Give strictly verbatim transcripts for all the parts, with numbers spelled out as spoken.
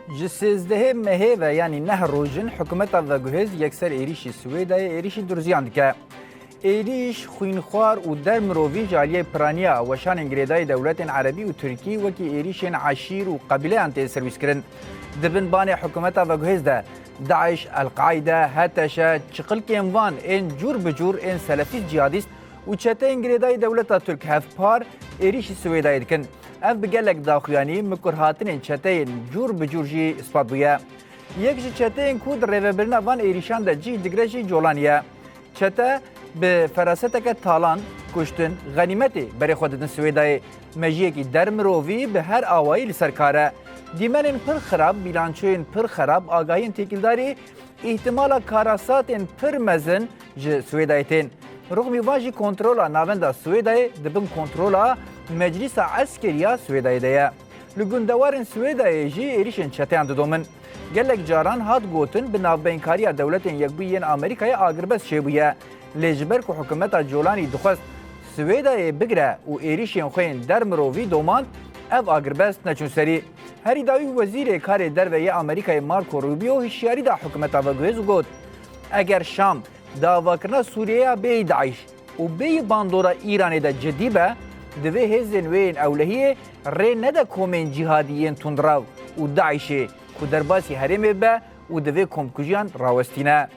Ji sêzdehê mehê ve, yanî neh roj in, hikûmeta veguhêz yekser êrîşî Swêdayê êrîşî durziyan dike. Êrîş xwînxwar û dermirovî ji aliyê piraniya weşanên girêdayî dewletên erebî û tirkî wekî êrîşên eşîr û qebîleyan tên serwîskirin. Di bin banê hikûmeta veguhêz de DAIŞ, El-Qaîde, HTŞ, çiqilkên van ên cûr bi cûr ên selefîst cîhadîst û çeteyên girêdayî dewleta Tirk hevpar êrîşî Swêdayê dikin. Ev bi gelek daxuyanî, mikurhatinên çeteyên cûr bi cûr jî ispat bûye. Yek ji çeteyên ku di rêvebirina van êrîşan de cih digire jî Colanî ye. Çete bi feraseteke talan, kuştin, xenîmetê berê xwe didin Swêdayê. Mejiyekî dermirovî bi her awayî li ser kar e. Dîmenên pir xirab, bîlançoyên pir xirab, agahiyên têkildarî, îhtimala karasatên pir mezin ji Swêdayê tên. Rixmî van jî kontrola navenda Swêdayê di bin kontrola Meclîsa Eskerî ya Swêdayê de ye. Li gundewarên Swêdayê jî êrîşên çeteyan didomin. Gelek caran hat gotin, bi navbeynkariya Dewletên Yekbûyî yên Amerîkayê agirbest çêbûye. Lê ji ber ku hikûmeta Colanî dixwest Swêdayê bigire û êrîşên xwe yên dermirovî domand, ev agirbest neçûn serî. Herî dawî Wezîrê Karê Derve yê Amerîkayê Marco Rubio hişyarî da hikûmeta veguhêz û got, Eger Şam di avakirina Sûriyê ya bêyî DAIŞ û bêyî bandora Îranê de cidî be, divê hêzên wê yên ewlehiyê rê nede komên cîhadî yên tundraw û DAIŞê ku derbasî herêmê bibe û divê komkujiyan rawestîne.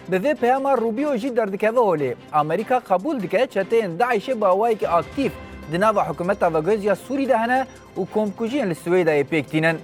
Bi vê peyama Rubio jî derdikeve holê. Amerîka qebûl dike çeteyên DAIŞê bi awayekî aktîf di nava hikûmeta veguhêz ya Sûrî de hene û komkujiyên li Swêdayê pêk tînin.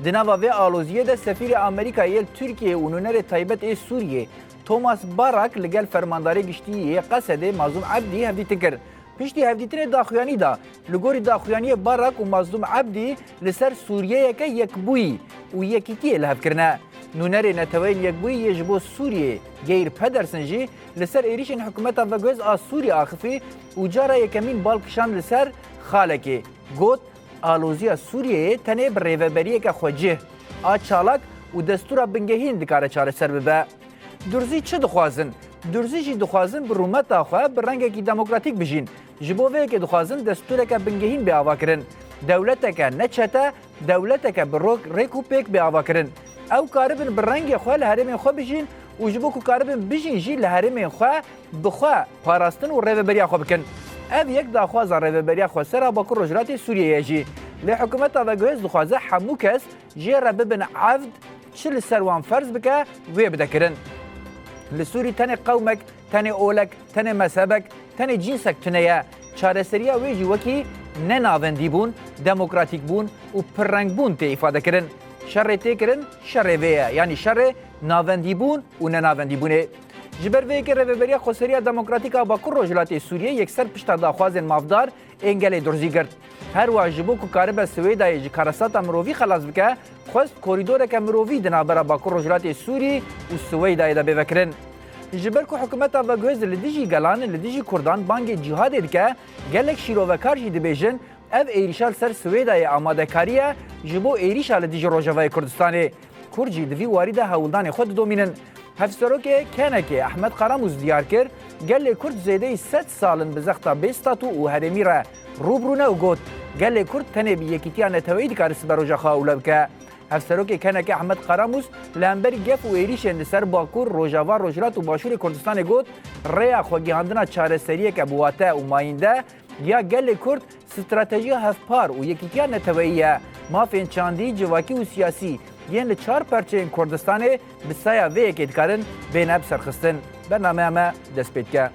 Di nava vê aloziyê de sefîrê Amerîkayê yê li Tirkiyeyê û nûnerê taybet ê Sûriyê Thomas Barak li gel Fermandarê Giştî yê Qesedê Mazlûm Ebdî hevdîtin kir. Piştî hevdîtinê daxuyanî da. Li gorî daxuyaniyê Barak û Mazlûm Ebdî li ser Sûriyeyeke yekbûyî û yekîtiyê li hev kirine. Nûnerê Neteweyên Yekbûyî yê ji bo Sûriyeyê Geir Pedersen jî li ser êrîşên hikûmeta veguhêz a Sûrî axifî û cara yekemîn bal kişand li ser xalekê. Got, Aloziya Sûriyeyê tenê bi rêveberiyeke xwecih, a çalak û destûra bingehîn dikare çareser bibe. Durzî çi dixwazin? Durzî jî dixwazin bi rûmeta xwe bi rengekî demokratîk bijîn. Ji bo vê yekê dixwazin destûreke bingehîn bê avakirin. Dewleteke ne çete, dewleteke bi rok-, rêk û pêk bê avakirin. Ew karibin bi rengê xwe li herêmên xwe bijîn û ji bo ku karibin bijîn jî li herêmên xwe bi xwe parastin û rêveberiya xwe bikin. Ev yek daxwaza Rêveberiya Xweser a Bakur Rojhilatê Sûriyeyê ye jî. Lê hikûmeta veguhêz dixwaze hemû kes jê re bibin evd, çi li ser wan ferz bike, wê bide kirin. Li Sûrî tenê qewmek, tenê olek, tenê mezhebek, tenê cînsek tune ye. Çareseriya wê jî wekî nenavendîbûn, demokratîkbûn û pirrengbûn tê îfade kirin. Şerê tê kirin, şerê vê ye, yanî şerê navendîbûn û nenavendîbûnê. Ji ber vê yekê Rêveberiya Xweseriya Demokratîk a Bakur Rojhilatê Sûriyê yekser pişta daxwazên mafdar ên gelê durzî girt. Her wiha ji bo ku karibe Swêdayê ji karesata mirovî xelas bike, xwest korîdoreke mirovî di navbera Bakur Rojhilatê Sûrî û Swêdayê de bê vekirin. Ji ber ku hikûmeta veguhêz li dijî gelan, li dijî kurdan bangê cîhadê dike, gelek şîrovekar jî dibêjin, ev êrîşa li ser Swêdayê amadekariye ji bo êrîşa li dijî Rojavayê Kurdistanê. Kurd jî di vî warî de hewldanê xwe didomînin. Hevserokê KNKê Ehmed Karamûs diyar kir, gelê Kurd zêdeyî sed sal in bi zexta bê statû û herêmî re rû bi rû ne û got, Gelê Kurd tenê bi yekîtiya neteweyî dikare siberoja xwe ewle bike. Hevserokê KNKê Ehmed Karamûs li hemberî gef û êrîşên li ser Bakur, Rojava, Rojhilat û Başûrê Kurdistanê got, Rêya xwegihandina çareseriyeke bi wate û mayînde ya gelê Kurd stratejiya hevpar û yekîtiya neteweyî ye. Mafên çandî, civakî û siyasî yên li çar perçeyên Kurdistanê bi saya vê yekê dikarin bêne bi serxistin. Bernameya me dest pê dike.